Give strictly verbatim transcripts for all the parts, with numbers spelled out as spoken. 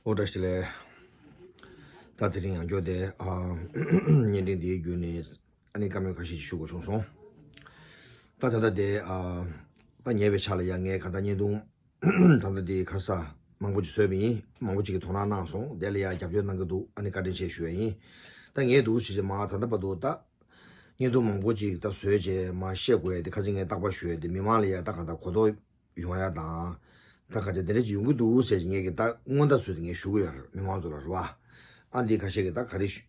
ཨོ་བཀྲ་ཤིས་བདེ་ལེགས། ད་དེ་རིང་ཡང་བསྐྱར་དེ་ཨ་བརྙན་འཕྲིན་འདིའི་བརྒྱུད་ནས་ཨ་ནི་བཀའ་མོལ་ཁ་ཤས་ཤིག་ཞུ་དགོས་བྱུང་སོང་། ད་ད་ལྟ་དེ་ཨ་ད་ཉེ་བའི་ཆར་ལ་ཡང་ངས་གང་ལྟར་བརྙན་ཐུང་ད་ལྟ་དེ་ཁ་ས་མང་པོ་ཅིག་བཟོས་པ་ཡིན། མང་པོ་ཅིག་གིས་དོ་སྣང་གནང་སོང་། དེ་ལ་ཡང་རྒྱབ་སྐྱོར་གནང་གི་འདུག་ཨ་ནི་བཀའ་དྲིན་ཆེ་ཞུ་ཡ་ཡིན། ད་ངས་འདུག་ཞེས་མ་ད་ལྟ་བར་དུ་ད་བརྙན་ཐུང་མང་པོ་ཅིག་ད་བཟོས་རྗེས་མ་བཤད་དགོས་ཡ་དེ་ཁ་ཅིག་ངས་རྟག་པར་ཞུ་ཡ་དེ་མི་མང་ལ་ཡ་ད་གང་ལྟར་གོ་རྟོགས་ཡོང་ཡ་དང་། ད་ག་ཚོད་དེ་འདྲ་ཅིག་ཡོང་གི་འདུག་ཟེར་ངས་ཀྱི་ད་སྔོན་བརྡ་ཚུལ་དེ་ངས་ཞུ་གི་ཡོད་རེད། མི་མང་ཚོ་ལ་རེད་བ། ཨ་འདི་ཁ་ཤས་ཀྱིས་ད་ག་རེ་ཞུ།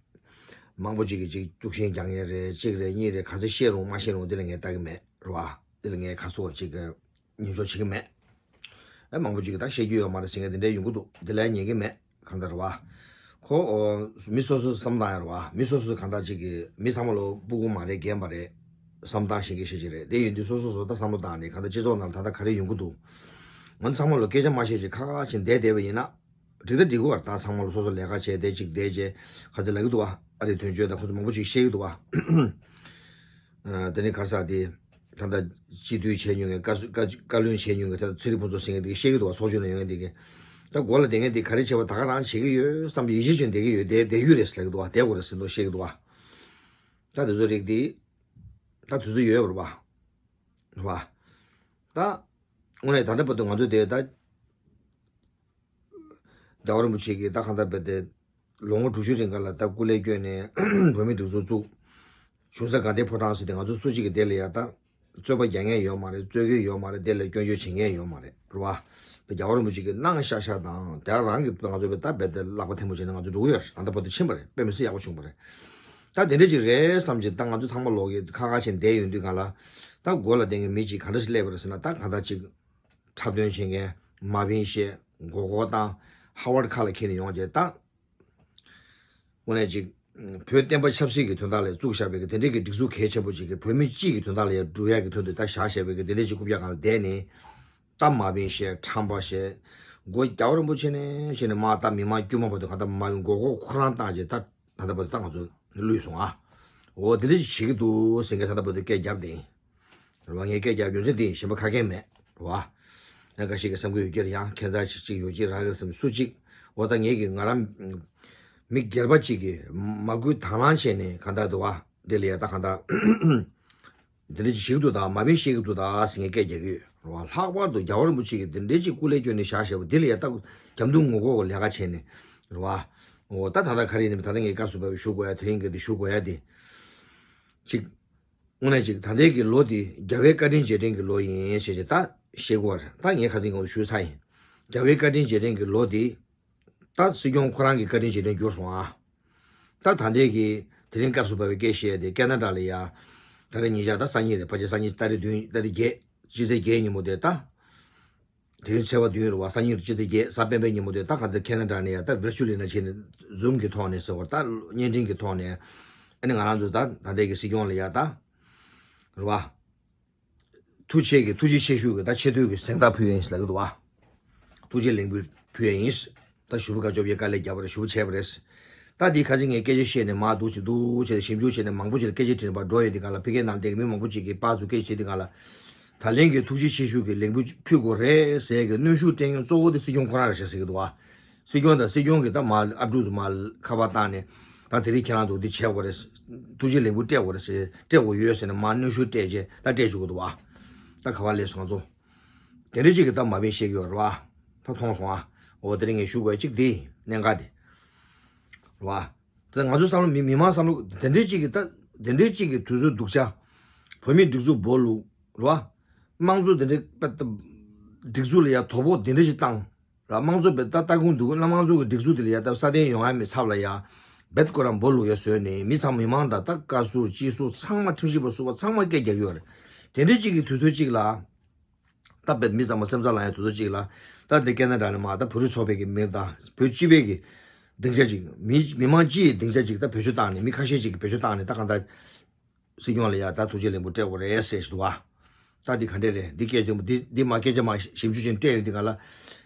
མང་པོ་ཅིག་གིས་ཅིག་དཀྲུག་ཤིང་རྒྱག་མཁན་རེད། གཅིག་རེད་གཉིས་རེད། ག་ཚོད་བཤད་རུང་མ་བཤད་རུང་དེ་ལ་ངས་ལྟ་གི་མེད་རེད་བ། དེ་ལ་ངས་ཁ་སོར་ཅིག་གི་ཉན་འཇོག་བྱེད་ཀྱི་མེད། ཨེ་མང་པོ་ཅིག་གིས་ད་བཤད་རྒྱུ་ཡོད་མ་རེད་ཟེར་མཁན་དེ་འདྲ་ཡོང་གི་འདུག་དེ་ལ་ཉན་གི་མེད། གང་ལྟར་བ། ཁོ་ཨོ་མི་སོ་སོའི་བསམ་སྟངས་ཡང་རེད་བ། མི་སོ་སོའི་གང་ལྟར་ཅིག་གི་མི་ཚང་མ་ལོ་སྤུ་གུ་མ་རེད་རྒན་པ་རེད། བསམ་སྟངས་ཤེས་ཀྱི་ཤེས་ཀྱི་རེད། དེ་ཡིན་དུས་སོ་སོ་སོ་ད་བསམ་བློ་བཏང་ནས་གང་ལྟར་སྤྱི་ཚོགས་ནང་ད་ལྟ་ག་རེ་ཡོང་གི་འདུག་ང་ཚོ་ཚང་མ་ལོ་སྐད་ཆ་མ་བཤད་ཅིག་ཁ་ཁ་བྱས་བསྡད་བསྡད་པ་ཡིན་ན། འགྲིག་ད་འགྲིག་གི་བར་ད་ཚང་མ་ལོ་སོ་སོ་ལས་ཀ་བྱས་བསྡད་ཅིག་བསྡད་རྗེས་ག་ཚོད་ལབ་ཀྱི་འདུག་བ། ཨ་རེ་དོན་བརྗོད་ད་ཁོ་ཚོ་མང་པོ་ཅིག་བཤད་ཀྱི་འདུག་བ། ཨ་དེ་ནས་ག་ས་དེ། ད་ལྟ་སྤྱི་འཐུས་བྱས་མྱོང་མཁན་བཀའ་བཀའ་བློན་བྱས་མྱོང་མཁན་ད་ཚེ་རིང་ཕུན་ཚོགས་ཟེར་མཁན་དེ་གིས་བཤད་ཀྱི་འདུག་བ། ཚོགས་ཆུང་ནང་ཡོང་མཁན་དེ་གིས། ད་མགོ་ལ་བསྡད་མཁན་དེ་ག་རེ་བྱས་པ་ད་ག་རང་བྱེད་ཀྱི་ཡོད་བསམ་བྱས་ཡིད་ཆེས་བྱས་བསྡད་ཀྱི་ཡོད་བསྡད་བསྡད་ཡོད་རེད་ཟེར་ལབ་ཀྱི་འདུག་བ། བསྡད་དགོས་རེད་ཟེར་མདོག་བཤད་ཀྱི་འདུག་བ། ད་དེ་ཚོ་རིགས་དེ། ད་དུས་ཚོད་ཡོད་པ་རེད་བ། རེད་བ། ད། དངོས་གནས་ད་ལྟ་བར་དུ་ང་ཚོ་དེ་ད། རྒྱལ་བ་རིན་པོ་ཆེ་གིས་ད་གང་ལྟར་བས་ཏེ། ལོ་ངོ་དྲུག་ཅུ་རིང་ག་ལ་ད་སྐུ་ལས་བསྐྱོན་ནས་བོད་མིའི་སྒྲིག་འཛུགས་བཙུགས། གཞུང་ས་དགའ་ལྡན་ཕོ་བྲང་ཟེར་ཏེ་ང་ཚོ་སུ་གཅིག་གིས་དེ་ལ་ཡ་ད། རྩོད་པ་རྒྱག་མཁན་ཡོད་མ་རེད། རྩོད་མཁན་ཡོད་མ་རེད། དེ་ལ་སྐྱོན་བརྗོད་བྱེད་མཁན་ཡོད་མ་རེད། རེད་བ། བས་རྒྱལ་བ་རིན་པོ་ཆེ་གིས་གནང་ཤག་ཤག་དང་དེ་རང་གིས་ང་ཚོ་བས་ད་བས་ཏེ་ལག་པ་ཐལ་མོ་བྱས་ནས་ང་ཚོ་འགྲོ་གི་ཡོད་རེད། ད་ལྟ་བར་དུ་ཕྱིན་པ་རེད། དཔེ་མི་སྲིད་ཡག་པོ་བྱུང་བ་རེད། ད་དེ་འདྲ་ཅིག་རེད་བསམ་བྱས་ད་ང་ཚོ་ཚང་མ་ལོག་གི་ཁ་ཁ་བྱས་བསྡད་ཡོང་དུས་གང་ལ། ད་མགོ་ལ་བསྡད་མཁན་མི་གཅིག་ག་འདྲ་ཞིག་སླེབས་པ་རེད་ཟེར་ན། ད་གང་ལྟར་ཅིག་འཁྲབ་སྟོན་བྱེད་མཁན་མ་བིན་ཤེ་མགོ་སྐོར་བཏང་། ཧ་ཝར་ཁ་ལ་འཁྱེར་ནས་ཡོང་བྱས་ད། དངོས་གནས་ཅིག་བོད་བསྟན་པ་ཆབ་སྲིད་ཀྱི་དོན་དག་ལ་བཙུགས་བཞག་པའི་གི་དེ་འདྲའི་གི་སྒྲིག་འཛུགས་གལ་ཆེན་པོ་ཅིག་གི་བོད་མི་སྤྱི་གི་དོན་དག་ལ་ཡང་སྒྲུབ་ཡག་གི་དོན་དུ་ད་བཞག་བཞག་པའི་གི་དེ་འདྲའི་ཅིག་རྐུབ་བཀྱག་སྒང་ལ་བསྡད་ནས། ད་མ་བིན་ཤེ་ཁྲམ་པ་ཤེ། མགོ་རྒྱལ་བ་རིན་པོ་ཆེ་ནས་ཤེ་ནས་མ་ད་མི་མང་དཀྱུས་མ་བར་དུ་གང་ལྟར་མ་བིན་མགོ་སྐོར་ཁོ་རང་བཏང་རྗེས་ད། ད་ལྟ་བར་དུ་ད་ང་ཚོ་བསླུས་སོང་ཨ། འོ་དེ་འདྲ་ཞིག་བྱེད་ཀྱི་འདུག་ཟེར་མཁན་ད་ལྟ་བར་དུ་སྐད་བརྒྱབ་བསྡད་ཡིན། རེད་བ། ངས་སྐད་བརྒྱབ་རྒྱུ་མཚན་དེ་ཡིན། གཞན་པ་ཁ་སྐད་མེད། རེད་བ། ཡང་འགའ་ཞིག་གིས་བསམ་གྱི་ཡོད་ཀྱི་རེད། ཡང་ཁྱད་མཚར་ཞིག་ཅིག་ཡོད་ཀྱི་རེད་ཟེར་སུ་གཅིག་འོ་ད་ངས་ཀྱི་ང་རང་མི་སྒེར་པ་ཅིག་གིས་མ་བསྐུལ་དང་བླངས་བྱས་ནས་གང་ལྟར་འདུག་བ། དེ་ལ་ཡ་ད་གང་ལྟར། འདི་འདྲ་ཅིག་བྱེད་ཀྱི་འདུག་ད་མ་བིན་བཤད་ཀྱི་འདུག་ད་ཟེར་ངས་སྐད་རྒྱག་གི་ཡོད། རེད་བ། ལྷག་པར་དུ་རྒྱལ་བ་རིན་པོ་ཆེ་གིས་འདི་འདྲའི་ཅིག་སྐུ་ལས་བསྐྱོན་ནས་བཞག་བཞག་པ་འདི་ལ་ཡ་ད་རྒྱབ་མདུན་ངོ་ལྐོག་གི་ལས་ཀ་བྱས་ནས། རེད་བ། འོ་ད་ད་ལྟ་ག་རེ་ཡིན་ནའི་ད་ལྟ་ངས་བཀའ་ཟུར་པ་ཞུ་དགོས་ཡ་དེ་རིང་གི་འདི་ཞུ་དགོས་ཡ་དེ། ཅིག་དངོས་གནས་ཅིག་ད་ལྟའི་གི་ལོ་འདི་རྒྱལ་བའི་བཀའ་དྲིན་རྗེས་དྲན་གྱི་ལོ་ཡིན་ཞེས་ཅིག་ད་བཤད་དགོས་པ་རེད། ད་ངས་ཁ་སང་གོང་དུ་ཞུས་ཚར་ཡིན། རྒྱལ་བའི་བཀའ་དྲིན་རྗེས་དྲན་གྱི་ལོ་འདི། ད་སྲིད་སྐྱོང་ཁོ་རང་གི་བཀའ་དྲིན་རྗེས་དྲན་གྱུར་སོང་ཨ། ད་ད་ལྟའི་གི་དེ་རིང་སྐབས་སུ་བབས་པའི་སྐད་བཤད་དེ་ཀེ་ན་ཌ་ལ་ཡ། ད་རེས་ཉིན་ཞག་ད་སང་ཉིན་རེད། ཕལ་ཆེར་སང་ཉིན་ཏ་རིག་བདུན་ཏ་རིག་བརྒྱད་སྤྱི་ཚེས་བརྒྱད་ཉིན་མོ་དེ་ད། དེ་རིང་ཚེས་པ་བདུན་རེད་བ། སང་ཉིན་སྤྱི་ཚེས་བརྒྱད་གཟའ་སྤེན་པའི་ཉིན་མོ་དེ་ད་ག་ཚོད་ཀེ་ན་ཌ་ནས་ཡ་ད་ཝིར་ཅུ་ལི་ན་བྱས་ནས་ཛུམ་གི་ཐོག་ནས་ཟེར་བ་ད་བརྙན་འཕྲིན་གི་ཐོག་ནས་ཨ་ནི་ང་རང་ཚོ་ད་ད་ལྟའི་གི་སྲིད་སྐྱོང་ལ་ཡ་ད། རེད་བ། ཐུགས་རྗེ་གི་ཐུགས་རྗེ་ཆེ་ཞུ་གི་ད་ཆེ་བསྟོད་ཀྱི་གཟེངས་རྟགས་ཕུལ་ཡ་ཡིན་ཟེར་ལབ་ཀྱི་འདུག་བ། ཐུགས་རྗེ་ལེགས་འབུལ་ཕུལ་ཡ་ཡིན། ད་ཞུ་བ་དགའ་སྐྱོ་བའི་དཀའ་ལས་བརྒྱབ་པ་རེད། ཞུ་བ་བྱས་པ་རེད། ད་འདི་ཁ་ཅིག་ངས་སྐད་ཆ་བཤད་ནས་མ་འདུག་ཅིག་འདུག་བྱས་ཞིབ་འཇུག་བྱས་ནས་མང་པོ་ཅིག་ལ་སྐད་ཆ་དྲིས་ནས་ཕར་འགྲོ་ཡོད་འདི་ག་ལ་ཕ་གིའི་ནང་བསྡད་ཀྱི་མི་མང་པོ་ཅིག་གིས་ཕར་ཚུར་སྐད་ཆ་བྱས་འདི་ག་ལ། ད་ལན་གྱི་ཐུགས་རྗེ་ཆེ་ཞུ་གི་ལེགས་འབུལ་ཕུལ་དགོས་རེད་ཟེར་གི་གནོན་ཤུགས་སྤྲད་མཁན་གཙོ་བོ་དེ་སྲིད་སྐྱོང་ཁོ་རང་རེད་ཟེར་གི་འདུག་བ། སྲིད་སྐྱོང་དང་སྲིད་སྐྱོང་གི་ད་མ་ཨབ་ཕྲུག་ཚོ་མ་ཁ་པར་བཏང་ནས་ད་དེ་རིང་ཁྱེད་རང་ཚོ་འདི་བྱས་དགོས་རེད། ཐུགས་རྗེ་ལེགས་འབུལ་སྤྲད་དགོས་རེད་ཟེར་སྤྲད་དགོས་ཡོད་ཟེར་ནས་མ་གནོན་ཤུགས་སྤྲད་རྗེས་ད་སྤྲད་བཅུག་གི་འདུག་བ། ད་ག་བ་ལས་སོང་ཚོ། དེ་འདྲ་ཅིག་གི་ད་མ་བིན་བཤད་ཀྱི་ཡོད་རེད་བ། ད་མཐོང་སོང་ཨ། འོ་དེ་རིང་ངས་ཞུ་དགོས་གཅིག་དེ་གནད་འགག་དེ། རེད་བ། ད་ང་ཚོའི་བསམ་བློ་མི་མི་མང་བསམ་བློ་དེ་འདྲའི་གཅིག་གི་ད་དེ་འདྲའི་གཅིག་གི་དུས་ཚོད་སྡུག་ཅག་བོད་མིའི་སྒྲིག་འཛུགས་སྦོ་ལུག་རེད་བ། དམངས་གཙོ་དེ་འདྲའི་པ་ད་སྒྲིག་འཛུགས་ལ་ཡ་དོ་ཕོག་དེ་འདྲ་ཞིག་བཏང་། ར་དམངས་གཙོ་བས་ད་ལྟ་ཁུངས་འདུག་ན་དམངས་གཙོ་གི་སྒྲིག་འཛུགས་དེ་ལ་ཡ་ད་སྲ་བརྟན་ཡོང་ཡ་མེད་ཚབ་ལ་ཡ། བེད་ཁོ་རང་སྦོ་ལུག་ཡ་བཟོས་ནས་མི་ཚང་མི་མང་དང་ད་བཀའ་ཟུར་སྤྱི་ཟུར་ཚང་མ་ཁྲིམས་ཞིབ་པ་ཟུར་པ་ཚང་མ་སྐད་རྒྱག་གི་ཡོད་རེད། དེ་འདྲའི་གཅིག་གི་དུས་ཚོད་གཅིག་ལ། ད་བེད་མི་ཚང་མ་སེམས་འཚབ་ལངས་ཡ་དུས་ཚོད་གཅིག་ལ། ད་འདི་ཀེ་ན་ཌ་ནས་མ་ད་བོད་རིགས་ཚོགས་པའི་གི་མི་དང་བོད་སྤྱི་པའི་གི་སྡིངས་ཆ་གཅིག་མི་མི་མང་སྤྱི་ཡི་སྡིངས་ཆ་གཅིག་ད་བེད་སྤྱོད་བཏང་ནས་མི་ཁ་ཤས་གཅིག་གི་བེད་སྤྱོད་བཏང་ནས་ད་གང་ལྟར། སྲིད་སྐྱོང་ལ་ཡ་ད་ཐུགས་རྗེ་ལེགས་འབུལ་སྤྲད་དགོས་རེད་ཟེར་ཞིག་འདུག་བ། ད་འདི་ག་འདྲས་རེད། འདི་སྐད་ཆ་འདི་འདི་མ་སྐད་ཆ་མ་ཞིབ་འཇུག་བྱས་ནས་སྤྲད་ཡོད་འདི་ག་ལ།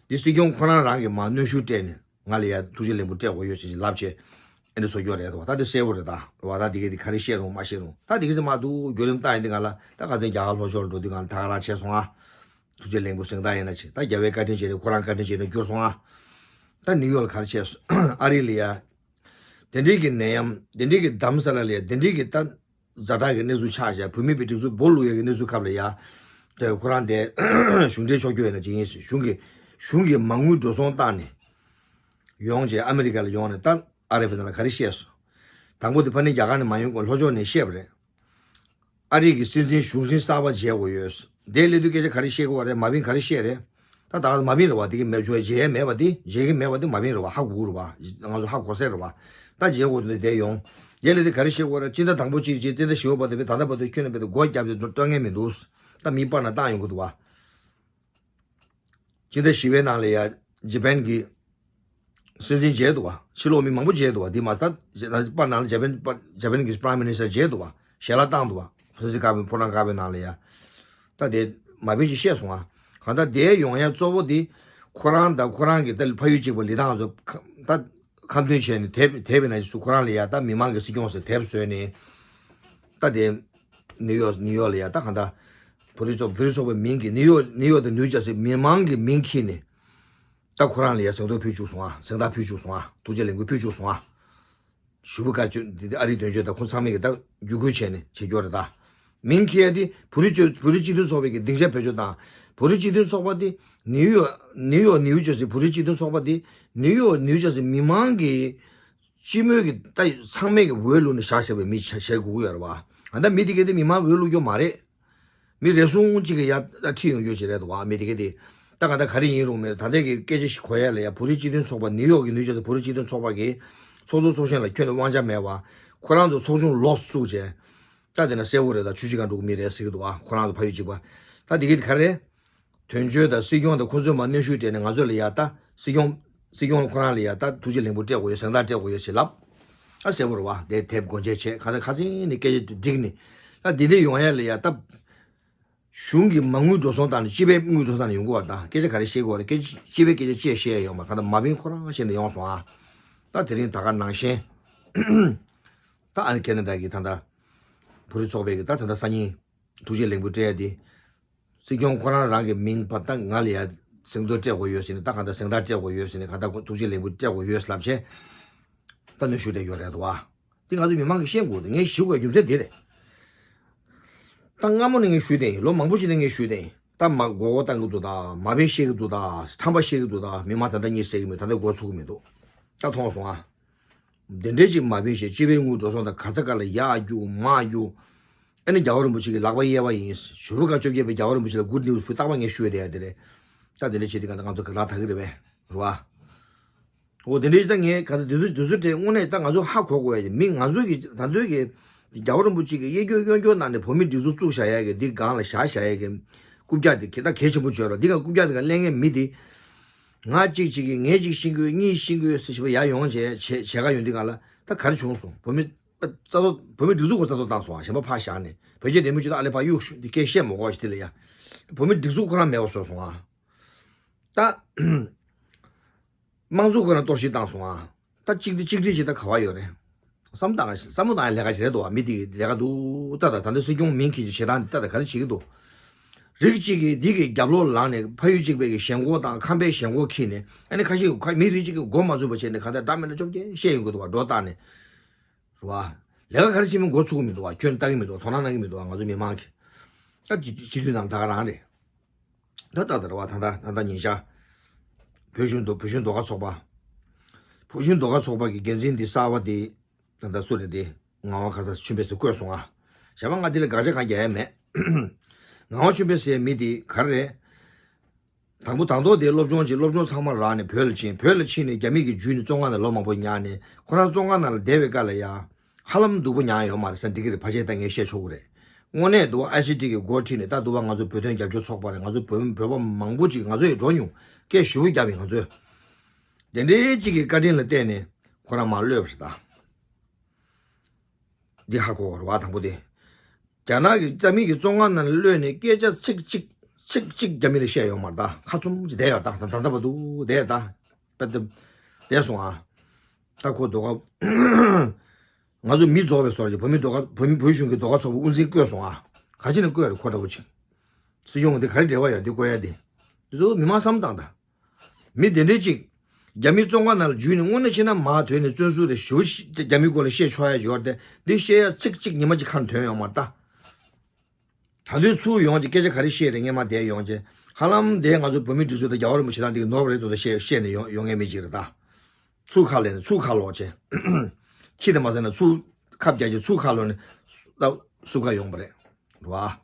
འདི་སྲིད་སྐྱོང་ཁོ་རང་རང་གིས་མ་གནོན་ཤུགས་སྤྲད་ནས་ང་ལ་ཡ་ཐུགས་རྗེ་ལེགས་འབུལ་སྤྲད་དགོས་ཡོད་ཟེར་ཞིག་ལབ་བྱས། ཨེ་འདྲ་བཟོ་རྒྱུ་རེད་འདུག་བ། ད་འདི་གསལ་པོ་རེད་ད། རེད་བ། ད་འདི་ག་འདི་ག་རེ་བཤད་རུང་མ་བཤད་རུང་ད་འདི་ག་ཚོད་མ་འདུག་བརྒྱུད་རིམ་བཏང་ཡིན་འདི་ག་ལ་ད་ག་ཚོད་རྒྱ་གར་ལྷོ་ཕྱོགས་ལ་འགྲོ་དུས་གང་ད་ག་རང་བྱས་སོང་ཨ། ཐུགས་རྗེ་ལེགས་འབུལ་གཟེངས་རྟགས་ཡིན་ན་ཆེ། ད་རྒྱལ་བའི་བཀའ་དྲིན་རྗེས་དྲན་ཁོ་རང་བཀའ་དྲིན་རྗེས་དྲན་གྱུར་སོང་ཨ། ད་ནིའུ་ཡོག་ལ་ག་རེ་བྱས་སོང་། ཨ་རི་ལ་ཡ། དེ་འདྲའི་གི་ནད་ཡམས། དེ་འདྲའི་གི་དྷ་རམ་ས་ལ་ལ་ཡ། དེ་འདྲའི་གི་ད་ཛ་དྲག་གི་གནས་ཚུལ་ཆགས་བཞག་བོད་མི་པའི་སྒྲིག་འཛུགས་སྦོ་ལུག་ཡ་གི་གནས་ཚུལ་སྐབས་ལ་ཡ། དེ་ཁོ་རང་དེ་གཞུང་འབྲེལ་ཕྱོགས་བསྐྱོད་ཡིན་ན་ཅིག་ཡིན། གཞུང་གི་གཞུང་གི་མ་དངུལ་འགྲོ་སོང་བཏང་ནས་ཡོང་བྱས། ཨ་མི་རི་ཀ་ལ་ཡོང་ནས་ད་ཨ་རི་ཨེཕ་ནང་ལ་ག་རེ་བཤད་སོང་། དང་པོ་དེ་ཕ་ནི་རྒྱ་གར་ནས་མ་ཡོང་གོང་ལྷོ་ཕྱོགས་ནས་བཤད་པ་རེད། ཨ་རི་གི་སྲིད་འཛིན་གཞུང་འཛིན་གསར་པ་མཇལ་དགོས་ཡོད། དེའི་སླེབས་དུས་སྐད་ཆ་ག་རེ་བཤད་དགོས་པ་རེད། མ་བིན་ག་རེ་བཤད་རེད། ད་ད་མ་བིན་རེད་བ། དེ་གི་མེད་བརྗོད་མཇལ་ཡས་མེད་པ་དེ། མཇལ་གི་མེད་པ་དེ་མ་བིན་རེད་བ། ཧ་གོ་གི་རེད་བ། ང་ཚོ་ཧ་གོ་སྲིད་རེད་བ། ད་མཇལ་དགོས་དེ་དེ་ཡོང་། དེའི་སླེབས་དུས་ག་རེ་བཤད་དགོས་རེད། སྤྱི་ཟླ་དང་པོ་གཅིག་བྱས། སྤྱི་ཟླ་བཞི་པ་བར་དུ་བས། ད་ལྟ་བར་དུ་ཁྱོན་ནས་བས་ཏེ་སྒོ་བརྒྱབ་སྟེ་སྤྲོད་མཁན་མི་འདུག་ད་མི་པར་ནང་བཏང་ཡོང་གི་འདུག་བ། སྤྱི་ཟླ་བཞི་པའི་ནང་ལ་ཡ་ཇ་པན་གྱི་སྲིད་འཛིན་མཇལ་འདུག་བ། ཕྱི་ལོགས་མི་མང་པོ་མཇལ་འདུག་བ། འདི་མ་ད་པར་ནང་ལ་ཇ་པན་པར་ཇ་པན་གྱི་Prime Minister་མཇལ་འདུག་བ། ཞལ་ལག་བཏང་འདུག་བ། སྲིད་འཛིན་ཀ་བའི་ཕོ་བྲང་དཀར་པོའི་ནང་ལ་ཡ། ད་དེ་མ་བིན་ཅིག་བཤད་སོང་ཨ། གང་ལྟར་དེ་ཡོང་ཡ་གཙོ་བོ་དེ་ཁོ་རང་དང་ཁོ་རང་གི་ད་ཕ་ཡུལ་གཅིག་པ་ལི་ཐང་ཚོ་ད་ཁ་འདོན་བྱས་ནས་དེབ་དེབ་ཡིན་ན་སུ་ཁོ་རང་ལ་ཡ་ད་མི་མང་གི་སྲིད་སྐྱོང་ཟེར་དེབ་བཟོས་ནས། ད་དེ་ནིའུ་ཡོག་ནིའུ་ཡོག་ལ་ཡ་ད་གང་ལྟར་བོད་རིགས་ཚོགས་བོད་རིགས་ཚོགས་པའི་མིང་གིས་ནིའུ་ཡོག་ནིའུ་ཡོག་དང་ནིའུ་ཇར་སི་མི་མང་གི་མིང་འཁྱེར་ནས། ད་ཁོ་རང་ལ་ཡ་གཟེངས་རྟགས་ཕུལ་བཅུག་སོང་ཨ། གཟེངས་རྟགས་ཕུལ་བཅུག་སོང་ཨ། ཐུགས་རྗེ་ལེགས་འབུལ་ཕུལ་བཅུག་སོང་ཨ། ཞུ་བུ་དཀར་ཆོས་འདི་ཨ་རིའི་དོན་གཅོད་དང་ཁོང་ཚང་མས་ཀྱི་ད་བརྒྱུད་སྐུལ་བྱས་ནས་བྱེད་རྒྱུ་རེད་ད། མིང་འཁྱེར་ཡ་དེ་བོད་རིགས་གཅིག་བོད་རིགས་གཅིག་མཐུན་ཚོགས་པའི་གི་སྡིངས་ཆ་བེད་སྤྱོད་བཏང་། བོད་རིགས་གཅིག་མཐུན་ཚོགས་པ་དེ་ནིའུ་ཡོག་ནིའུ་ཡོག་ནིའུ་ཇར་སི་བོད་རིགས་གཅིག་མཐུན་ཚོགས་པ་དེ་ནིའུ་ཡོག་ནིའུ་ཇར་སི་མི་མང་གི་སྤྱི་མོས་ཀྱི་ད་ཚང་མས་ཀྱི་འོས་བླུགས་ནས་བཞག་བཞག་པའི་མི་བྱ་བྱེད་དགོས་ཀྱི་ཡོད་རེད་བ། ཨ་ད་མི་དེ་གས་དེ་མི་མང་འོས་བླུགས་རྒྱུ་མ་རེད། མི་རེ་ཟུང་གཅིག་གི་ཡ་ད་ཁྲིད་ཡོང་རྒྱུ་ཅིག་རེད་འདུག་བ། མི་དེ་གས་དེ་ད་ག་ད་ག་རེ་ཡིན་རུང་མེད། ད་ལྟ་གི་སྐད་ཆ་ཞིག་གོ་ཡ་ལ་ཡ་བོད་རིགས་སྤྱི་མཐུན་ཚོགས་པ་ནིའུ་ཡོག་གི་ནིའུ་ཇར་སི་བོད་རིགས་སྤྱི་མཐུན་ཚོགས་པ་གི་ཚོགས་གཙོ་ཚོགས་གཞོན་ལ་ཁྱོན་ནས་དབང་ཆ་མེད་བ། ཁོ་རང་ཚོ་ཚོགས་ཆུང་ལོགས་བཙུགས་བྱས། ད་དེ་ན་གསལ་བོ་རེད། ད་ཆུ་བཞི་སྒང་དྲུག་མི་རེད་ཟེར་གི་འདུག་བ། ཁོ་རང་ཚོ་ཕ་ཡུལ་གཅིག་པ། ད་དེ་གས་དེ་ག་རེ་རེད། དོན་གཅོད་དང་སྲིད་སྐྱོང་དང་ཁོང་ཚོས་མར་གནོན་ཤུགས་སྤྲད་ནས་ང་ཚོ་ལ་ཡ་ད་སྲིད་སྐྱོང་སྲིད་སྐྱོང་ཁོ་རང་ལ་ཡ་ད་ཐུགས་རྗེ་ལེགས་འབུལ་སྤྲད་དགོས་ཡོད། གཟེངས་རྟགས་སྤྲད་དགོས་ཡོད་ཞེས་ལབ། ཨ་གསལ་པོ་རེད་བ། དེ་དེབ་སྒོ་འབྱེད་བྱས་ག་ད་ཁ་སང་ནས་སྐད་ཆ་བསྒྲིགས་ནས། ད་འདི་འདྲས་ཡོང་ཡ་ལ་ཡ་ད་གཞུང་གི་མ་དངུལ་འགྲོ་སོང་བཏང་ནས་སྤྱི་པའི་དངུལ་འགྲོ་སོང་བཏང་ནས་ཡོང་དགོས་བ། ད་སྐད་ཆ་ག་རེ་བཤད་དགོས་རེད། སྐད་ཆ་སྤྱི་པའི་སྐད་ཆ་ཅི་བཤད་ཡ་ཡོད་མ་རེད། ག་ད་མ་བིན་ཁོ་རང་བཤད་ནས་ཡོང་སོང་ཨ། ད་དེ་རིང་ད་ག་ནང་བཞིན་ད་ཨ་ནི་ཁེ་ན་ཌ་གི་ད་ད་བོད་རིགས་ཚོགས་པའི་གི་ད་ད་ད་སང་ཉིན་ཐུགས་རྗེ་ལེགས་འབུལ་སྤྲད་ཡ་དེ། སྲིད་སྐྱོང་ཁོ་རང་རང་གི་མིང་ཕར་ད་ང་ལ་ཡ་གཟེངས་བསྟོད་སྤྲད་དགོས་ཡོད་ཟེར་ནས། ད་གང་ལྟར་གཟེངས་རྟགས་སྤྲད་དགོས་ཡོད་ཟེར་ནས། གང་ལྟར་ཁོ་ཐུགས་རྗེ་ལེགས་འབུལ་སྤྲད་དགོས་ཡོད་ལབ་བྱས། ད་གནོན་ཤུགས་སྤྲད་ཡོད་རེད་དོ། འདི་ང་ཚོ་མི་མང་གིས་ཤེས་དགོས་འདུག་ངས་ཞུ་དགོས་རྒྱུ་མཚན་འདི་རེད། ད་སྔ་མོ་ནས་ངས་ཞུས་ཏེ་ཡིན། ལོ་མང་པོ་ཞིག་ནས་ངས་ཞུས་ཏེ་ཡིན། ད་མ་མགོ་སྐོར་བཏང་གི་འདུག་ད་མ་བིན་བཤད་ཀྱི་འདུག་ད་ཁྲམ་པ་བཤད་ཀྱི་འདུག་ད་མི་མང་ད་ལྟ་གཉིད་སད་ཀྱི་མེད། ད་ལྟ་མགོ་ཚོད་ཀྱི་མི་འདུག་ད་མཐོང་སོང་ཨ། དེ་འདྲའི་ཅིག་མ་བིན་ཞེས་སྤྱི་པའི་དངུལ་འགྲོ་སོང་དང་ག་ཚ་ག་ལ་ཡར་རྒྱུག་མར་རྒྱུག་ཨ་ནི་རྒྱལ་བ་རིན་པོ་ཆེ་གི་ལག་པ་གཡས་པ་ཡིན། ཞུ་བོ་ཀ་བཅོ་བརྒྱད་པའི་རྒྱལ་བ་རིན་པོ་ཆེ་ལ་གུཌ་ནིའུ་སི་ཕུལ། རྟག་པར་ངས་ཞུ་བསྡད་ཡ་དེ་རེད། ད་དེ་འདྲ་བྱེད་དུས་གང་ལྟར་ང་ཚོ་ག་ལ་ད་གི་རེད་པས་རེད་བ། འོ་དེ་འདྲའི་ད་ངས་ག་ཚོད་དུས་ཚོད་དུས་ཚོད་སྤྲད། དངོས་གནས་ད་ང་ཚོ་ཧ་གོ་དགོས་ཡ་གི་མི་ང་ཚོ་གི་ད་ཚོད་ཀྱི་རྒྱལ་བ་རིན་པོ་ཆེ་གི་གཡས་སྐྱོར་གཡོན་སྐྱོར་ནང་ནས་བོད་མི་སྒྲིག་འཛུགས་བཙུགས་བཞག་ཡ་གི་འདི་སྒང་ལ་བཞག་བཞག་ཡ་གི་རྐུབ་བཀྱག་དེ་ག་ད་གལ་ཆེན་པོ་བརྗོད་རོགས། འདི་ག་རྐུབ་བཀྱག་དེ་ག་ལེན་མཁན་མི་དེ། ང་གཅིག་གཅིག་གིས་ངས་གཅིག་ཤེས་ཀྱི་ཡོད། གཉིས་ཤེས་ཀྱི་ཡོད་ཟེར་བྱས་པ་ཡར་ཡོང་བྱས་བྱས་བྱས་ག་ཡོང་དུས་གང་ལ་ད་ག་རེ་བྱུང་སོང་། བོད་མི་རྩ་ཐོག་བོད་མི་སྒྲིག་འཛུགས་ཁོ་རྩ་གཏོར་བཏང་སོང་ཨ། གཞན་པ་ཕར་བཞག་ནས་བོད་རྒྱ་འབྲེལ་མོལ་ཅིག་ད་ཨ་ལེ་ཕར་གཡུག་ཞུ་འདི་སྐད་བཤད་མ་དགོས་ཞེས་དེ་ལ་ཡ། བོད་མི་སྒྲིག་འཛུགས་ཁོ་རང་མེད་པ་བཟོས་སོང་ཨ། ད་དམངས་གཙོ་ཁོ་རང་གཏོར་བཤིག་བཏང་སོང་ཨ། ད་གཅིག་འདི་གཅིག་སྒྲིལ་བྱེད་ད་ག་བ་ཡོད་རེད། བསམ་བཏང་བསམ་བློ་བཏང་ཡ་ལས་ཀ་ཞིག་རེད་འདུག་བ། མི་དེ་ལས་ཀ་འདུག་ད་ད་ད་འདི་སྲིད་སྐྱོང་མིང་འཁྱེར་གྱི་བྱེད་སྟངས་འདི་ད་ད་ག་རེ་བྱེད་ཀྱི་འདུག་རིགས་གཅིག་གིས་འདི་གི་རྒྱབ་ལོགས་ལངས་ནས་ཕ་ཡུལ་གཅིག་པའི་གི་ཞེན་ཁོག་དང་ཁམས་པའི་ཞེན་ཁོག་འཁྱེར་ནས། ཨ་ནི་ཁ་ཤས་ཁ་མི་རིགས་གཅིག་གི་མགོ་མ་ཚོས་པ་བྱས་ནས་གང་ལྟར་འདྲ་མི་འདྲ་བཅོ་བརྒྱད་བཤད་ཡོང་གི་འདུག་བ། སྒྲོ་བཏགས་ནས་རེད་བ། ལས་ཀ་ག་རེ་བྱེད་མིན་མགོ་ཚོས་ཀྱི་མི་འདུག་བ། ཁྱོན་ལྟ་གི་མི་འདུག་བ། དོ་སྣང་གནང་གི་མི་འདུག་བ། ང་ཚོ་མི་མང་གིས་ད་སྤྱི་འཐུས་ནང་ད་ག་རང་རེད། ད་ལྟ་ད་རེད་བ། ད་ལྟ་ད་ལྟ་ཉིན་ཞག་བོད་གཞུང་དུ་བོད་གཞུང་ཟློས་གར་ཚོགས་པ། བོད་གཞུང་ཟློས་གར་ཚོགས་པ་གི་འགན་འཛིན་འདི་གསར་པ་དེ་ད་ལྟ་སུ་རེད་དེ། ངག་དབང་ཁ་སང་ཆོས་འཕེལ་ཟེར་བསྐོས་སོང་ཨ། གཞན་པ་ང་འདི་ལ་དགག་བྱ་གང་རྒྱག་ཡ་མེད། ངག་དབང་ཆོས་འཕེལ་ཟེར་མི་དེ་ག་རེ་རེད། དང་པོ་དང་ཐོག་དེ་སློབ་སྦྱོང་བྱས། སློབ་སྦྱོང་ཚང་མ་རག་ནས་བོད་ལ་ཕྱིན། བོད་ལ་ཕྱིན་ནས་རྒྱ་མི་གི་བརྒྱུད་ནས་བཙོན་ཁང་ནང་ལོ་མང་པོ་ཉར་ནས། ཁོ་རང་བཙོན་ཁང་ནང་ལ་བསྡད་པའི་སྐབས་ལ་ཡ། ཧ་ལམ་སྡུག་པོ་མྱངས་ཡོད་མ་རེད་ཟེར་འགྲིག་གི་རེད། ཕལ་ཆེར་ད་ངས་བཤད་ཆོག་གི་རེད། དངོས་གནས་འདུག་བ། ཨའི་སི་ཊི་གི་འགོ་ཁྲིད་ནས་ད་འདུག་བ། ང་ཚོ་བོད་དོན་རྒྱབ་སྐྱོར་ཚོགས་པ་རེད། ང་ཚོ་བོད་བོད་པ་མང་པོ་ཅིག་ང་ཚོ་ཡི་འགྲོ་མྱོང་། སྐད་ཞུ་བོ་རྒྱབ་ཡིན་ང་ཚོས། དེ་འདྲའི་ཅིག་གི་བཀའ་དྲིན་ལ་བརྟེན་ནས་ཁོ་རང་མར་གློད་པ་རེད་ད། འདི་ཧ་གོ་བ་རེད་བ། དང་པོ་དེ། རྒྱ་ནག་གི་རྩ་མེད་ཀྱི་བཙོན་ཁང་ནང་ལ་གློད་ནས་སྐད་ཆ་ཚིག་གཅིག་ཚིག་གཅིག་རྒྱ་མི་ལ་བཤད་ཡོད་མ་རེད་ད། ཁ་ཚུམ་ཅིག་བསྡད་ཡོད་ད། ད་ད་ད་བར་དུ་བསྡད་ཡོད་ད། པད་བསྡད་སོང་ཨ། ད་ཁོ་ཟློས་གར། ང་ཚོ་མི་རྫོགས་པའི་བཟོ་འདྲ་ཅིག་བོད་མི་ཟློས་གར་བོད་མི་བོད་གཞུང་གི་ཟློས་གར་ཚོགས་པ་དབུ་འཛིན་བསྐོས་སོང་ཨ། ག་ཅི་ནས་བསྐོས་རེད་ཁོ་འདྲ་བོ་ཅིག་སྲིད་སྐྱོང་འདི་ག་རེ་འབྲེལ་བ་ཡོད་འདི་བསྐོ་ཡ་འདི། འདི་ཚོ་མི་མང་བསམ་བཏང་དང་། མི་དེ་འདྲའི་ཅིག་རྒྱ་མིའི་བཙོན་ཁང་ནང་ལ་འཇུས་ནས་དངོས་གནས་བྱས་ན་མར་ཐོན་ནས་བཙོན་ཟུར་རེ་ཞུ་རྒྱ་མིའི་སྐོར་ལ་བཤད་ཆོག་ཡ་ཡོད་རེད་དེ། འདི་བཤད་ཡ་ཚིག་གཅིག་ཉི་མ་གཅིག་ཁ་ནས་ཐོན་ཡོང་མ་རེད་ད། ད་དུང་ཚུར་ཡོང་གི་སྐད་ཆ་ག་རེ་བཤད་རེད། སྔན་མ་བསྡད་ཡོང་བྱས་ཧ་ལམ་དེ་ང་ཚོ་བོད་མི་སྒྲིག་འཛུགས་དང་རྒྱལ་བ་རིན་པོ་ཆེ་དང་འདི་གི་ནོར་བ་རེད་འདུག་ད་བཤད་བཤད་ནས་ཡོང་ཡོང་མཁན་མི་གཅིག་རེད་ད། ཚུར་ཁ་ལེན་ཚུར་ཁ་ལོག་བྱས། ཁྱི་དེ་མ་ཟེར་ན་ཚུར་ཁ་བརྒྱབ་བྱས་ཚུར་ཁ་ལོག་ནས་ད་སུབ་ཁ་ཡོང་བ་རེད། རེད་བ།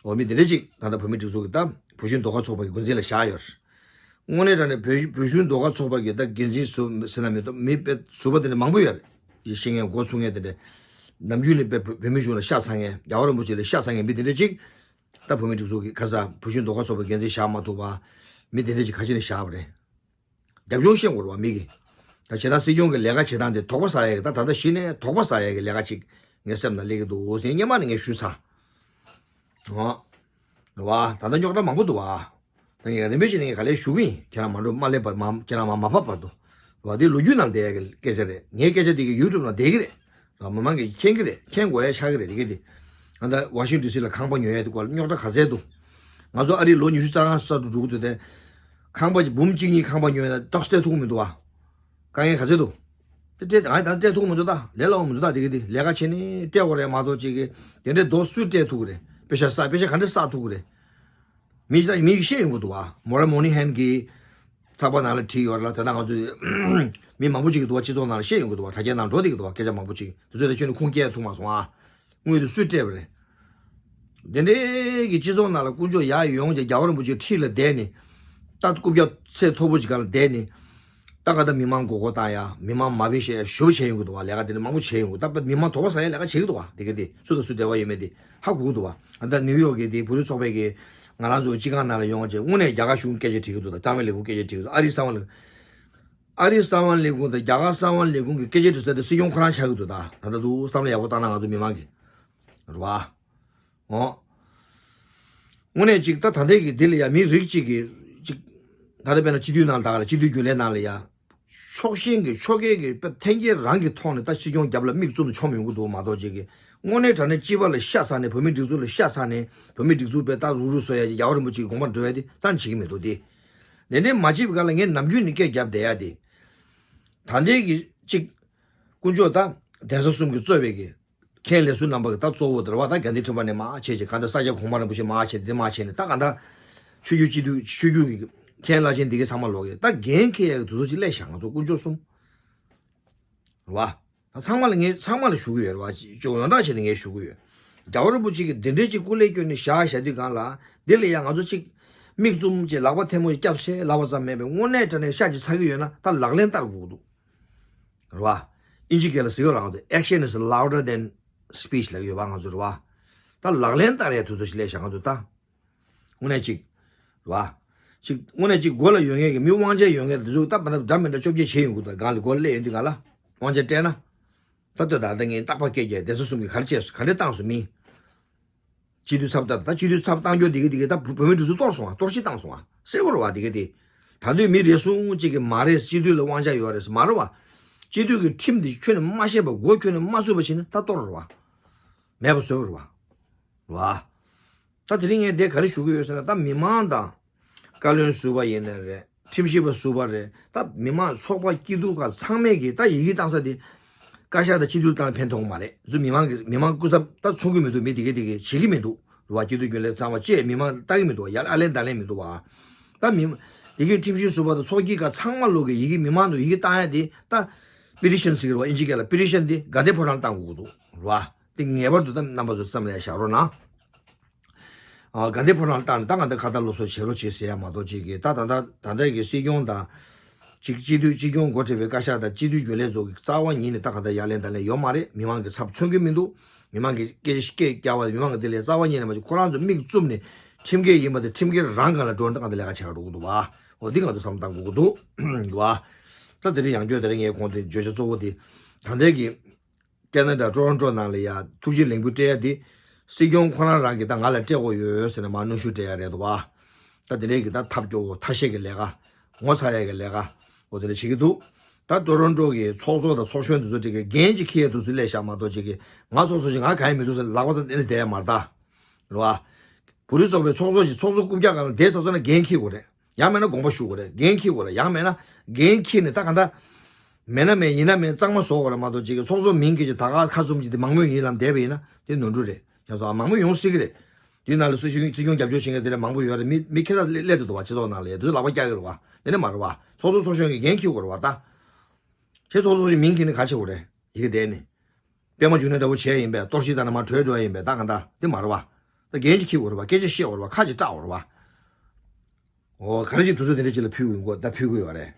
འོ་མི་དེ་འདྲ་ཅིག་ད་ལྟ་བོད་མི་སྒྲིག་འཛུགས་ཀྱི་ད་བོད་གཞུང་ཟློས་གར་ཚོགས་པ་གི་འགོ་འཛིན་ལ་བཞག་ཡོད་རེད། དངོས་གནས་དྲང་གནས་བོད་བོད་གཞུང་ཟློས་གར་ཚོགས་པ་གི་ད་འགན་འཛིན་ཟུར་ཟེར་ན་མི་འདུག་མི་དཔེ་ཟུར་པ་དེ་འདྲ་མང་པོ་ཡོད་རེད། ཡིད་ཤེས་མཁན་འགོ་ཚུགས་མཁན་དེ་འདྲ། ནམ་རྒྱུན་ནས་དཔེ་བོད་མི་གཞུང་ལ་ཤ་ཚ་མཁན་རྒྱལ་བ་རིན་པོ་ཆེ་ལ་ཤ་ཚ་མཁན་མི་དེ་འདྲ་ཅིག་ད་བོད་མི་སྒྲིག་འཛུགས་ཀྱི་ཁ་ས་བོད་གཞུང་ཟློས་གར་ཚོགས་པའི་འགན་འཛིན་བཞག་མ་ཐུབ་པ། མི་དེ་འདྲ་ཅིག་ག་ཅི་ནས་བཞག་པ་རེད། རྒྱབ་ལྗོངས་ཤེས་དགོས་རེད་བ་མི་གི། ད་བྱེད་སྟངས་སྲིད་སྐྱོང་གི་ལས་ཀ་བྱེད་སྟངས་དེ་དོགས་པ་ཟ་ཡ་གི་ད་ད་ལྟ་གཞི་ནས་དོགས་པ་ཟ་ཡ་གི་ལས་ཀ་ཅིག་ངའི་སེམས་ནང་སླེབས་ཀྱི་འདུག་ཟེར་སྔན་མ་ནས་ངས་ཞུས་ཚར། འོ། རེད་བ། ད་ལྟ་རྙོག་དྲ་མང་པོ་འདུག་བ། ད་ངས་རིམ་པས་བྱས་ནས་ངས་ག་ལེར་ཞུ་གི་ཡིན། ཁྱེད་རང་མ་འགྲོ་མ་སླེབས་པ་མ་ཁྱེད་རང་མ་མ་ཕབ་བར་དུ། རེད་བ། འདི་ལོ་རྒྱུས་ནང་བསྡད་ཡ་གི་སྐད་ཆ་རེད། ངའི་སྐད་ཆ་འདི་གི་ཡུ་ཊུབ་ནང་བསྡད་ཀྱི་རེད། རེད་བ། མི་མང་གིས་མཁྱེན་གྱི་རེད། མཁྱེན་དགོས་ཡ་ཆགས་ཀྱི་རེད་དེ་གི་དེ། ཨ་ད་ཝ་ཤིང་ཌི་སི་ལ་ཁང་པ་ཉོ་ཡ་དེ་སྐོར་ལ་རྙོག་དྲ་ག་ཚད་འདུག་ང་ཚོ་ཨ་རིའི་ལོ་ཉི་ཤུ་རྩ་ལྔ་ས་འགྲོ་འགྲོ་གི་འདུག་དེ། ཁང་པ་ཅིག་འབུམ་གཅིག་གཉིས་ཁང་པ་ཉོས་ན་ཏོག་སྤྲད་ཐུབ་ཀྱི་མི་འདུག་བ། དཀའ་ངལ་ག་ཚོད་འདུག་དེ་སྤྲད་ང་ད་སྤྲད་ཐུབ་ཀྱི་མི་འདུག་ད་ལས་སླ་བོ་མི་འདུག་ད་དེ་གི་དེ་ལས་ཀ་བྱས་ནས་སྤྲད་དགོས་རེད་མ་གཏོགས་ཅིག་གི་དེ་འདྲའི་རྡོ་སུས་སྤྲད་ཐུབ་ཀྱི་རེད། པེ་ཤ་བསགས་པེ་ཤ་ག་འདྲ་བསགས་ཐུབ་ཀྱི་རེད། མི་ཞིག་ད་མི་ཞིག་ཤེས་ཡོང་གི་འདུག་བ། མོ་ར་མོ་ནི་ཧན་གི་ཚགས་པར་ནང་ལ་བྲིས་ཡོད་ར། ད་ལྟ་ང་ཚོ་མི་མང་པོ་ཅིག་གི་འདུག་བ། སྤྱི་ཚོགས་ནང་ལ་ཤེས་ཡོང་གི་འདུག་བ། དྲ་རྒྱ་ནང་འགྲོ་བསྡད་ཀྱི་འདུག་བ། སྐད་ཆ་མང་པོ་ཅིག་དེ་ཚོ་ད་ཁྱོན་ནས་ཁུངས་སྐྱེལ་ཐུབ་མ་སོང་ཨ། དངུལ་དེ་སུས་སྤྲད་པ་རེད། དེ་འདྲའི་གི་སྤྱི་ཚོགས་ནང་ལ་དཀོན་མཆོག་ཡར་ཡོང་བྱས་རྒྱལ་བ་རིན་པོ་ཆེ་འཁྲིས་ལ་བསྡད་ནས། ད་རྐུབ་བཀྱག་ཚད་མཐོ་པོ་ཅིག་སྒང་ལ་བསྡད་ནས། ད་ག་ད་མི་མང་མགོ་སྐོར་བཏང་ཡ་མི་མང་མ་བིན་བཤད་ཡ་ཞེ་པོ་བྱས་ཡོང་གི་འདུག་བ། ལས་ཀ་དེ་འདྲ་མང་པོ་བྱས་ཡོང་གི་འདུག་ད་མི་མང་དོགས་པ་ཟ་ཡ་ལས་ཀ་བྱེད་ཀྱི་འདུག་བ། དེ་ག་དེ་སུ་དང་སུ་འབྲེལ་བ་ཡོད་མེད་དེ་ཧ་གོ་གི་འདུག་བ། ད་ནིའུ་ཡོག་གི་དེ་བོད་རིགས་ཚོགས་པའི་གི་ང་རང་ཚོ་སྤྱི་ཁང་ནང་ལ་ཡོང་བྱས་དངོས་གནས་རྒྱ་གར་གཞུང་སྐད་ཆ་དྲིས་ཀྱི་འདུག་ད་གཙང་མའི་ལས་ཁུངས་སྐད་ཆ་དྲིས་ཀྱི་འདུག་ཨ་རིའི་གསང་བ་ལས། ཨ་རིའི་གསང་བ་ལས་ཁུངས་དང་རྒྱ་གར་གསང་བ་ལས་ཁུངས་ཀྱི་སྐད་ཆ་དྲི་ས་དེ་སྲིད་སྐྱོང་ཁོ་རང་ཆགས་ཀྱི་འདུག་ད་ད་ལྟ་འདུག་བསམ་བློ་ཡག་པོ་བཏང་ན་ང་ཚོ་མི་མང་གི་རེད་བ། འོ། དངོས་གནས་ཅིག་ད་ད་ལྟའི་གི་འདི་ལ་ཡ་མི་རིགས་གཅིག་གི་ཅིག་ད་ལྟ་དཔེར་ན་སྤྱི་འཐུས་ནང་ལ་ད་ག་ལ་སྤྱི་འཐུས་རྒྱུན་ལས་ནང་ལ་ཡ། ཕྱོགས་ཞེན་གྱི་ཕྱོགས་འགལ་གྱི་དཔེ་འཐེན་འཁྱེར་རང་གི་ཐོག་ནས་ད་སྲིད་སྐྱོང་རྒྱབ་ལ་མིག་བཙུམ་དུ་མཆོང་མི་ཡོང་གི་འདུག་མ་གཏོགས་ཅིག་གི་དངོས་གནས་དྲང་གནས་སྤྱི་པ་ལ་ཤ་ཚ་ནས་བོད་མི་སྒྲིག་འཛུགས་ལ་ཤ་ཚ་ནས་བོད་མི་སྒྲིག་འཛུགས་དཔེ་ད་རུག་རུག་བཟོ་ཡ་ཅིག་རྒྱལ་བ་རིན་པོ་ཆེའི་དགོངས་པ་འགྲོ་ཡ་དེ་རྩ་ནས་བྱེད་ཀྱི་མི་འདུག་དེ། དེ་འདྲའི་མ་བྱེད་པའི་སྒང་ལ་ངས་ནམ་རྒྱུན་ནས་སྐད་རྒྱབ་བསྡད་ཡ་དེ། ད་ལྟའི་གི་ཅིག་དཀོན་མཆོག་ད་གདན་ས་གསུམ་གྱིས་གཙོས་པའི་གི་མཁན་ལས་ཟུར་རྣམ་པ་གི་ད་གཙོ་བོ་དེ་རེད་བ། ད་དགའ་ལྡན་ཁྲི་པ་ནས་མར་བྱས་བྱས་གང་ལྟར་ས་སྐྱ་གོང་མ་རིན་པོ་ཆེ་མར་བྱས་འདི་མར་བྱས་ནས་ད་གང་ལྟར་ཆོས་བརྒྱུད་སྤྱི་འཐུས་ཆོས་བརྒྱུད་ཀྱི་མཁན་བླ་ཆེན་འདི་གའི་ཚང་མ་ལོག་གི་ད་འགན་འཁྱེར་ཡག་གི་དུས་ཚོད་ཅིག་སླེབས་ཤག་ང་ཚོ་དཀོན་མཆོག་གསུམ་རེད་བ། ད་ཚང་མ་ལ་ངས་ཚང་མ་ལ་ཞུ་གི་ཡོད་རེད་བ། ཅིག་ཅུང་ཡོངས་གྲགས་བྱས་ནས་ངས་ཞུ་གི་ཡོད། རྒྱལ་བ་རིན་པོ་ཆེ་གིས་འདི་འདྲའི་ཅིག་སྐུ་ལས་བསྐྱོན་ནས་བཞག་བཞག་དུས་སྒང་ལ་འདི་ལ་ཡང་ང་ཚོ་ཅིག་མིག་བཙུམ་ཅིག་ལག་པ་ཐལ་མོ་ཅིག་སྐྱབས་སེ་ལབ་པ་ཙམ་མེད་པའི་དངོས་གནས་དྲང་གནས་ཤ་ཅིག་ཚ་གི་ཡོད་ན་ད་ལག་ལེན་བསྟར་དགོས་ཀྱི་འདུག་རེད་བ། ཨིན་ཇི་སྐད་ལ་ཟེར་ཡོད་རེད་ང་ཚོ་action is louder than speech ལབ་ཡོད་པ་ང་ཚོ་རེད་བ། ད་ལག་ལེན་བསྟར་ཡའི་དུས་ཚོད་ཞིག་སླེབས་ཤག་ང་ཚོ་ད། དངོས་གནས་ཅིག་རེད་བ། ཅིག་དངོས་གནས་ཅིག་མགོ་ལ་ཡོད་མཁན་གྱི་མི་དབང་ཆ་ཡོད་མཁན་དེ་ཚོ་ད་བར་འདྲ་མི་འདྲ་བཅོ་བརྒྱད་བྱས་ཡོང་གི་འདུག་སྒང་ལ་མགོ་ལ་སླེབས་ཡོང་དུས་སྒང་ལ་དབང་ཆ་སྤྲད་ན། ད་ལྟོས་ད་ལྟ་ངས་རྟག་པར་སྐད་རྒྱག་གདན་ས་གསུམ་གྱིས་ག་རེ་བྱས་སོང་ག་འདྲས་བཏང་སོང་མི། སྤྱི་འཐུས་ཚབ་བསྟར་ད་སྤྱི་འཐུས་ཚབ་བཏང་རྒྱུ་དེ་གི་དེ་གི་ད་བོད་མི་འདི་ཚོ་གཏོར་སོང་ང་གཏོར་བཤིག་བཏང་སོང་ང་གསལ་པོ་རེད་བ་དེ་གི་དེ། ད་དུང་མི་རེ་ཟུང་གཅིག་གི་མ་རེད་སྤྱི་འཐུས་ལ་དབང་ཆ་ཡོད་རེད་མ་རེད་བ། སྤྱི་འཐུས་ཀྱི་ཁྲིམས་འདི་ཁྱོན་ནས་མ་ཤེས་པ་མགོ་ཁྱོན་ནས་མ་ཚུགས་པ་བྱས་ན་ད་གཏོར་རེད་བ། མེད་པ་བཟོས་པ་རེད་བ། རེད་བ། ད་དེ་རིང་ངས་འདི་ག་རེ་ཞུ་གི་ཡོད་ཟེར་ན་ད་མི་མང་དང་། བཀའ་བློན་ཟུར་པ་ཡིན་ནའི་རེད། ཁྲིམས་ཞིབ་པ་ཟུར་པ་རེད། ད་མི་མང་ཚོགས་པ་སྐྱིད་སྡུག་ཁག་ཚང་མས་ཀྱིས་ད་ཡི་གེ་བཏང་ས་དེ། བཀའ་ཤག་དང་སྤྱི་འཐུས་བཏང་ཕན་ཐོགས་མ་རེད། ཚུར་མི་མང་གི་མི་མང་སྐུ་ཚབ་ད་ཚོང་གི་མི་འདུག་མི་དེ་གས་དེ་གས་བྱེད་ཀྱི་མི་འདུག་རེད་བ། སྤྱི་འཐུས་རྒྱུན་ལས་ཚང་མ་བཅས་མི་མང་ལྟ་གི་མི་འདུག་བ། ཡར་ཨ་ལན་ད་ལན་མི་འདུག་བ། ད་མི་དེ་གས་ཁྲིམས་ཞིབ་ཟུར་པ་དང་ཚོགས་སྐྱིད་ཁག་ཚང་མ་ལོག་གི་ཡི་གེ་མི་མང་དུ་ཡི་གེ་བཏང་ཡ་དེ་ད། པི་ཊི་ཤན་ཟེར་གི་རེད་བ་ཨིན་ཇི་སྐད་ལ་པི་ཊི་ཤན་དེ་དགའ་ལྡན་ཕོ་བྲང་བཏང་དགོས་ཀྱི་འདུག་རེད་བ། དེ་ངེས་པར་དུ་ད་རྣམ་པ་ཚོ་བསམ་བློ་ཡར་བཞག་རོགས་གནང་། ཨ་དགའ་ལྡན་ཕོ་བྲང་བཏང་ནས་ད་གང་ལྟར་ཁ་བརྡ་སློབ་གསོ་བྱེད་རོགས་བྱེད་ཟེར་ཡ་མ་གཏོགས་ཅིག་གིས་ད་ད་ལྟ་ད་ལྟ་གི་སྲིད་སྐྱོང་དང་། ཅིག་སྤྱི་འཐུས་སྤྱི་སྐྱོང་འགོ་ཁྲིད་པའི་བཀའ་ཤག་དང་སྤྱི་འཐུས་རྒྱུན་ལས་ཚོ་གི་རྩ་བ་ཉིད་ནས་ད་གང་ལྟར་ཡ་ལན་ད་ལན་ཡོད་མ་རེད། མི་མང་གི་ཚབ་མཚོན་གི་མི་འདུག་མི་མང་གི་སྐད་སྐད་རྒྱག་པ་མི་མང་གི་དེ་ལས་རྩ་བ་ཉིད་ནས་མ་ཅིག་ཁོ་རང་ཚོ་མིག་བཙུམ་ནས་ཁྲིམས་འགལ་ཡིན་པ་དེ་ཁྲིམས་འགལ་རང་སྒང་ལ་འགྲོ་ནས་ད་གང་ལྟར་ལས་ཀ་བྱེད་ག་འགྲོ་གི་འདུག་བ། འོ་འདི་ང་ཚོ་བསམ་བཏང་དགོས་ཀྱི་འདུག་འདུག་བ། ད་དེ་རིང་ཡང་བསྐྱར་དེ་རིང་ངས་གོང་དུ་བརྗོད་བྱ་གཙོ་བོ་དེ་ད་ལྟའི་གི་ཀེ་ན་ཌ་ཊོ་རོན་ཊོ་ནང་ལ་ཡ་ཐུགས་རྗེ་ལེགས་འབུལ་སྤྲད་ཡ་དེ། སྲིད་སྐྱོང་ཁོ་རང་རང་གིས་ད་ང་ལ་སྤྲད་དགོས་ཡོད་ཟེར་ནས་མར་གནོན་ཤུགས་སྤྲད་ཡ་རེད་འདུག་བ། ད་དེ་འདྲའི་གི་ད་ཐབས་སྐྱོ་བོ་ཐ་ཤལ་གི་ལས་ཀ། ངོ་ཚ་ཡ་གི་ལས་ཀ། འོ་དེ་འདྲ་བྱེད་ཀྱི་འདུག་ད་ཊོ་རོན་ཊོ་གི་ཚོགས་གཙོ་དང་ཚོགས་གཞོན་དེ་ཚོ་དེ་གི་འགན་ཅིག་འཁྱེར་ཡ་དེ་ཚོ་སླེབས་ཤག་མ་གཏོགས་ཅིག་གི་ང་ཚོགས་གཙོ་ཅིག་ང་གང་ཡང་མི་འདུག་ཟེར་ལག་པ་ཚ་ཏན་ཏན་བསྡད་ཡ་མ་རེད་ད། རེད་བ། བོད་རིགས་ཚོགས་པའི་ཚོགས་གཙོ་ཅིག་ཚོགས་གཙོ་རྐུབ་བཀྱག་སྒང་ལ་བསྡད་ཚར་སོང་ན་འགན་འཁྱེར་དགོས་རེད། ཡང་མེད་ན་དགོངས་པ་ཞུ་དགོས་རེད། འགན་འཁྱེར་དགོས་རེད། ཡང་མེད་ན་འགན་འཁྱེར་ནས་ད་ག་འདྲ་མེད་ན་མེད་ཡིན་ན་མེད་གཙང་མ་བཟོ་དགོས་རེད་མ་གཏོགས། ཅིག་གི་ཚོགས་གཙོ་མིང་གི་ཅིག་ད་ག་ཁ་བཙུམ་ཅིག་དེ་མང་མོས་ཡིན་ལབ་བསྡད་པ་ཡིན་ན་དེ་ནོར་འཁྲུལ་རེད། ཁྱེད་ཚོ་མང་མོས་ཡོང་སྲིད་ཀྱི་རེད། དེའི་ནང་ལ་སྲིད་སྐྱོང་སྲིད་སྐྱོང་རྒྱབ་སྐྱོར་བྱེད་མཁན་དེ་འདྲ་མང་པོ་ཡོད་རེད། མི་མི་ཁེ་ད་སླེབས་འདུག་བ། སྤྱི་ཚོགས་ནང་ལ་དེ་ཚོ་ལག་པ་རྒྱག་གི་རེད་བ། དེ་ནས་མ་རེད་བ། ཚོགས་གཙོ་ཚོགས་གཞོན་གྱི་འགན་འཁྱེར་དགོས་རེད་བ་ད། ཁྱེད་ཚོགས་གཙོ་ཚོགས་ཀྱི་མིང་འཁྱེར་ནས་ག་བྱེད་དགོས་རེད། ཡི་གེ་དེ་ནི། པད་མ་འབྱུང་གནས་འདྲ་པོ་བྱས་ཡིན་པས། གཏོར་བཤིག་བཏང་ན་མར་བྲོས་འགྲོ་ཡ་ཡིན་པས། ད་ག་འདྲ་དེ་མ་རེད་བ། ད་འགན་ཅིག་འཁྱེར་དགོས་རེད་བ། སྐད་ཆ་བཤད་དགོས་རེད་བ། ཁ་ཅིག་བཀྲག་དགོས་རེད་བ། འོ་ག་རེ་ཅིག་དུས་ཚོད་དེ་འདྲ་ཅིག་ལ་ཕུལ་དགོས་ད་ཕུལ་དགོས་ཡོད་རེད།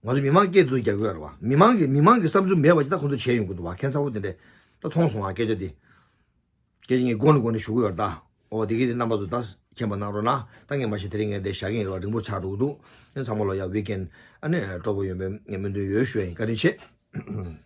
ང་ཚོ་མི་མང་སྐད་དུ་རྒྱག་དགོས་རེད་བ། མི་མང་གི་མི་མང་གི་བསམ་ཚུལ་མེད་པ་ཅིག་ད་ཁོང་ཚོ་བྱས་ཡོང་གི་འདུག་བ། ཁྱད་མཚར་པོ་དེ་འདྲ་ད་མཐོང་སོང་བ། སྐད་ཆ་འདི། སྐད་ཆ་ངས་མགོ་ནས་མགོ་ནས་ཞུ་གི་ཡོད་རེད་ད། འོ་དེ་གི་དེ་རྣམ་པ་ཚོ་ད་མཁྱེན་པ་གནང་རོགས་གནང་། ད་ངས་མ་གཞི་དེ་རིང་ངས་འདི་བཞག་གི་ཡིན་རེད་བ། རིང་པོ་ཆགས་འགྲོ་གི་འདུག་ཨ་ནི་ཚང་མ་ལ་ཡ་ཝིག་ཨེན་ཨ་ནི་སྤྲོ་པོ་ཡོང་བའི་ངས་སྨོན་འདུན་ཡོད་ཞུ་ཡ་ཡིན། བཀའ་དྲིན་ཆེ།